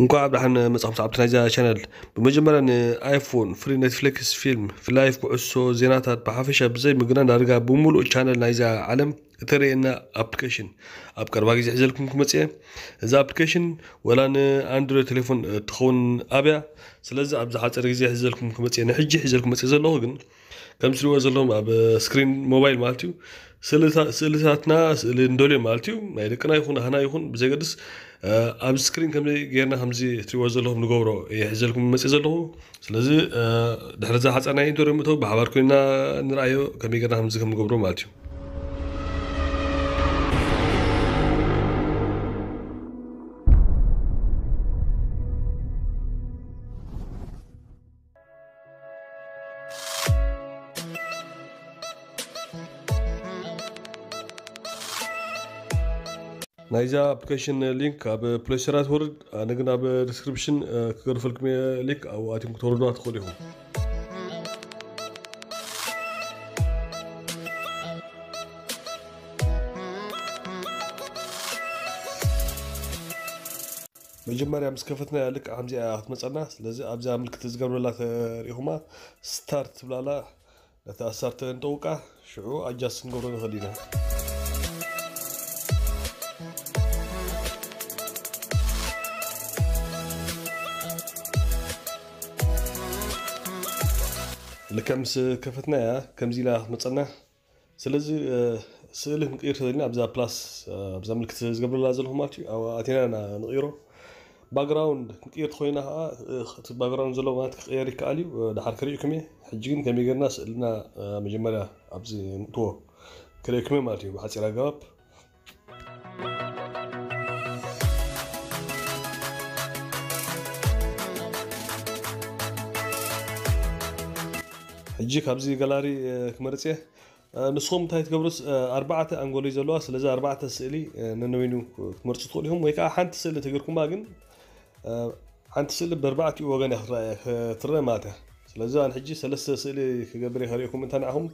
እንኳዕ ብደሓን መጻኹም ሰዓብቲ ናይዛ ቻነል። ብመጀመርያ ንኣይፎን ፍሪ፣ ኔትፍሊክስ፣ ፊልም፣ ላይፍ፣ ኩዕሶ፣ ዜናታት ብሓፈሻ ብዘይ ምግናን ዳርጋ ብምሉእ ቻነል ናይዛ ዓለም እተርእየና ኣፕሊኬሽን ኣብ ቀረባ ግዜ ሒዘልኩም ክመጽእ እየ። እዛ ኣፕሊኬሽን ወላ ንኣንድሮይድ ቴሌፎን እትኸውን ኣብያ። ስለዚ ኣብ ዝሓጸረ ግዜ ሒዘልኩም ክመጽእ እየ። ንሕጂ ሒዘልኩም መጽእ ዘለኹ ግን ከም ትሪእዎ ዘለኹም ኣብ ስክሪን ሞባይል ማለት እዩ። ስእልታ-፣ ስእልታትና፣ ስእሊ እንደልዮ ማለት እዩ። ናይ ደቅና ይኹን ናህና ይኹን ብዘገድስ፣ እ፣ ኣብ ስክሪን ከመይ ጌርና ከምዚ ትሪእዎ ዘለኹም ንገብሮ እየ ሒዘልኩም መፅእ ዘለኹ። ስለዚ፣ እ፣ ድሕሪ እዛ ሓፃር ናይ ኢንተርቪው ምእተው ብሓባር ኮይና ንርኣዮ ከመይ ጌርና ከምዚ ከም ንገብሮ ማለት እዩ። ናይዛ ኣፕሊኬሽን ሊንክ ኣብ ፕሌይ ስቶር ትወርድ፣ ኣነ ግን ኣብ ዲስክሪፕሽን፣ እ፣ ክገርፈልኩም እየ ሊንክ፣ ኣብኡ ኣትዮም ክትወርዱዋ ትኽእሉ ኢኹም። መጀመርያ ምስ ከፈትናያ ልክዕ ከምዚኣ እያ ክትመፀና። ስለዚ ኣብዛ ምልክት ዝገብረላ ተሪኢኹማ ስታርት ትብላላ፣ ነታ ስታርት እንጠውቃ፣ ሽዑ ኣጃስት ክንገብሮ ንኽእል ኢና። ልክዕ ምስ ከፈትናያ ከምዚ ኢላ ክትመፀና። ስለዚ፣ እ፣ ስእሊ ክንቅይር ተደሊና ኣብዛ ፕላስ፣ እ፣ ኣብዛ ምልክት ዝገብረላ ዘለኹ ማለት እዩ፣ ኣብኣ ኣቲና ኢና ንቕይሮ። ባክግራውንድ ክንቅይር ተኾይና ከዓ፣ እ፣ እቲ ባክግራውንድ ዘለዎ ማለት ክቕየር ይከኣል እዩ። እ፣ ድሓር ከርእየኩም እየ። ሕጂ ግን ከመይ ጌርና ስእልና፣ እ፣ መጀመርያ ኣብዚ ንእትዎ ከርእየኩም እየ ማለት እዩ ብሓፂር ኣገባብ። ሕጂ ካብዚ ጋላሪ፣ እ፣ ክመርፅ እየ። እ፣ ንስኹም እንታይ ትገብሩስ፣ እ፣ ኣርባዕተ ኣንጎሎ እዩ ዘለዋ። ስለዚ ኣርባዕተ ስእሊ፣ እ፣ ነነበይኑ ክትመርፁ ትኽእሉ ኢኹም። ወይ ከዓ ሓንቲ ስእሊ ተገይርኩማ ግን፣ እ፣ ሓንቲ ስእሊ ብኣርባዕቲኡ ወገን እያ ክትረኣ፣ ክትረአ ማለት እያ። ስለዚ ኣነ ሕጂ ሰለስተ ስእሊ ክገብር እየ ከርእየኩም። እንታይ ንዓኹም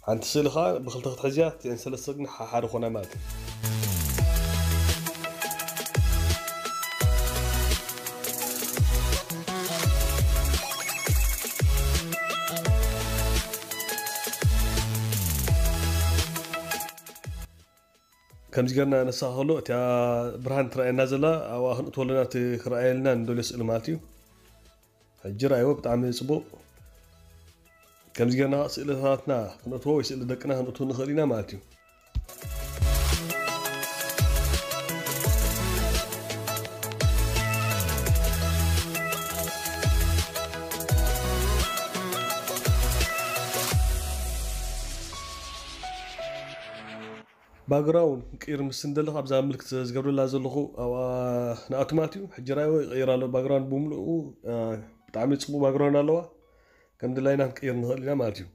ሓንቲ ስእሊ ከዓ ብክልተ ክትሕዝያ፣ እተን ሰለስተ ግን ሓ-፣ ሓደ ኮና ማለት እዩ። ከምዚ ጌርና ነሳ ከሎ፣ እቲኣ ብርሃን ትረኣየና ዘላ፣ ኣብኣ ክንእትወለና፣ እቲ ክረኣየልና ንደልዮ ስእሊ ማለት እዩ። ሕጂ ረኣይዎ፣ ብጣዕሚ ጽቡቕ። ከምዚ ጌርና ስእልታትና ክንእትዎ ወይ ስእሊ ደቅና ክንእትዎ ንኽእል ኢና ማለት እዩ። ባክግራውንድ ክንቅይር ምስ እንደለኹ ኣብዛ ምልክት ዝገብረላ ዘለኹ ኣብኣ ንኣቱ ማለት እዩ። ሕጂ ራእይዎ ይቕይር ኣሎ። ባክግራውንድ ብምልኡ፣ እ፣ ብጣዕሚ ጽቡቕ ባክግራውንድ ኣለዋ። ከም ድላይና ክንቅይር ንኽእል ኢና ማለት እዩ።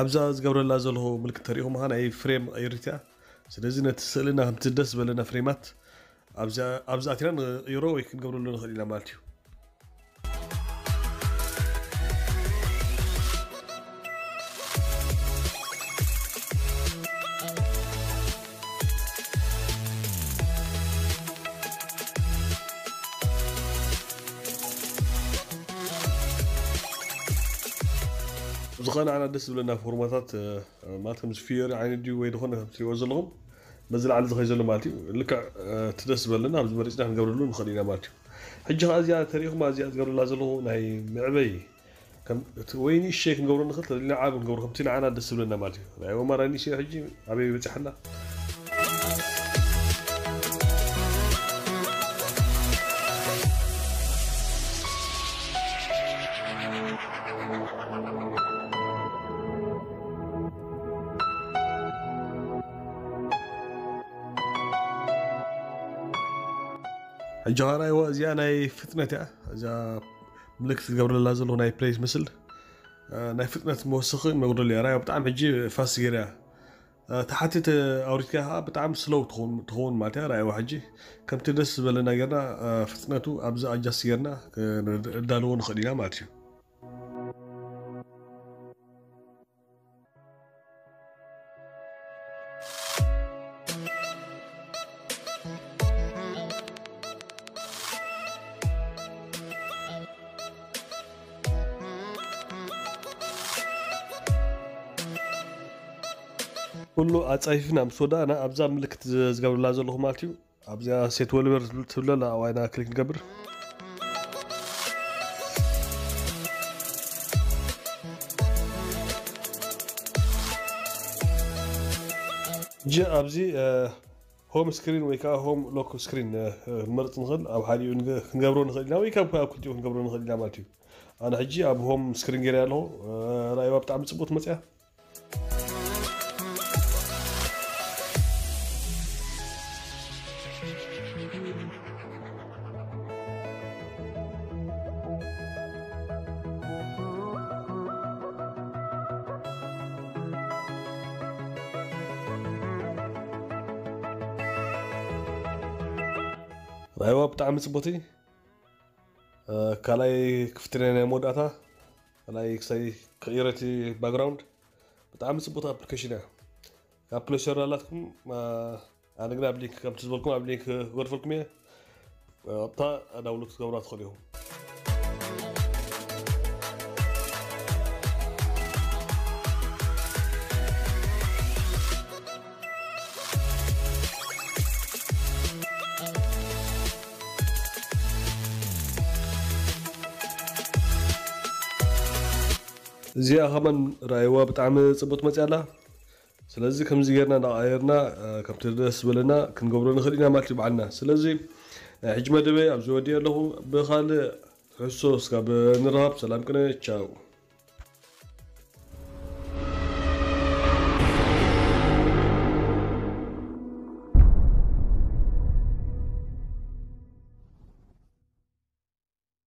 ኣብዛ ዝገብረላ ዘለኹ ምልክት ተሪኢኹም፣ ናይ ፍሬም ቀይሪት እያ። ስለዚ ነቲ ስእልና ከምቲ ደስ ዝበለና ፍሬማት ኣብዛ፣ ኣብዛ ኣቲና ንቕይሮ ወይ ክንገብረሉ ንኽእል ኢና ማለት እዩ። ዝኾነ ኣና ደስ ዝብለና ፎርማታት፣ እ፣ ማለት ከምዚ ፍዮሪ ዓይነት ድዩ ወይ ዝኾነ ከም ትሪእዎ ዘለኹም በዚ ላዕሊ ዝኸይ ዘሎ ማለት እዩ። ልክዕ፣ እ፣ እቲ ደስ ዝበለና ኣብዚ መሪፅና ክንገብረሉ ንኽእል ኢና ማለት እዩ። ሕጂ ኸዓ እዚኣ ተሪእኹም፣ እዚኣ ዝገብረላ ዘለኹ ናይ መዕበይ ከም እቲ ወይ ንእሽተይ ክንገብሮ ንኽእል፣ ተደሊና ዓቢ ክንገብሮ ከምቲ ንዓና ደስ ዝብለና ማለት እዩ። ናይ ኦማር ኣኒስዮ ሕጂ ኣበይ በፂሓ ኣላ? ሕጂ ኸዓ ራእይዋ እዚኣ ናይ ፍጥነት እያ። እዛ ምልክት ዝገብረላ ዘለኹ ናይ ፕሌይ ትመስል ናይ ፍጥነት መወሰኺ መጉደል እያ። ራእይዋ ብጣዕሚ ሕጂ ፋስት ገይራ እያ። ተሓቲት ኣውሪድካ ከዓ ብጣዕሚ ስሎው ትኸውን ማለት እያ። ራእይዋ ሕጂ ከምቲ ደስ ዝበለና ጌርና ፍጥነቱ ኣብዚ ኣጃስት ጌርና እዳልዎ ንኽእል ኢና ማለት እዩ። ኩሉ ኣጻፊፍና ምስ ወዳእና ኣብዛ ምልክት ዝገብርላ ዘለኹ ማለት እዩ ኣብዚኣ ሴት ወልበር ትብለላ ኣብኣይና ክሊክ ንገብር። ሕጂ ኣብዚ ሆም ስክሪን ወይ ከዓ ሆም ሎክ ስክሪን መርፅ ንኽእል ኣብ ሓዲኡ ክንገብሮ ንኽእል ኢና ወይ ካብ ኣብ ክልቲኡ ክንገብሮ ንኽእል ኢና ማለት እዩ። ኣነ ሕጂ ኣብ ሆም ስክሪን ገይረ ኣለኹ። ራእይዋ ብጣዕሚ ፅቡቅ መፅያ። ራይዋ ብጣዕሚ ፅቡቲ ካልኣይ ክፍትነ ናይ መወዳእታ ካልኣይ ክሳይ ክቕይረቲ ባክግራውንድ ብጣዕሚ ፅቡቅ ኣፕሊኬሽን እያ። ካብ ፕሌይ ስቶር ኣላትኩም ኣነ ግን ኣብ ሊንክ ከምቲ ዝበልኩም ኣብ ሊንክ ክገድፈልኩም እየ። ቀጥታ ዳውንሎድ ክትገብራ ትኽእሉ ኢኹም። እዚኣ ከማን ራእይዋ ብጣዕሚ ፅቡቅ መፅያ ኣላ። ስለዚ ከምዚ ጌርና እንዳቐየርና ከምቲ ደስ ዝበለና ክንገብሮ ንኽእል ኢና ማለት እዩ ባዕልና። ስለዚ ናይ ሕጂ መደበይ ኣብዚ ወዲእ ኣለኹ። ብኻልእ ሕሶ እስካብ ንራኸብ ሰላም ቅነ ቻው።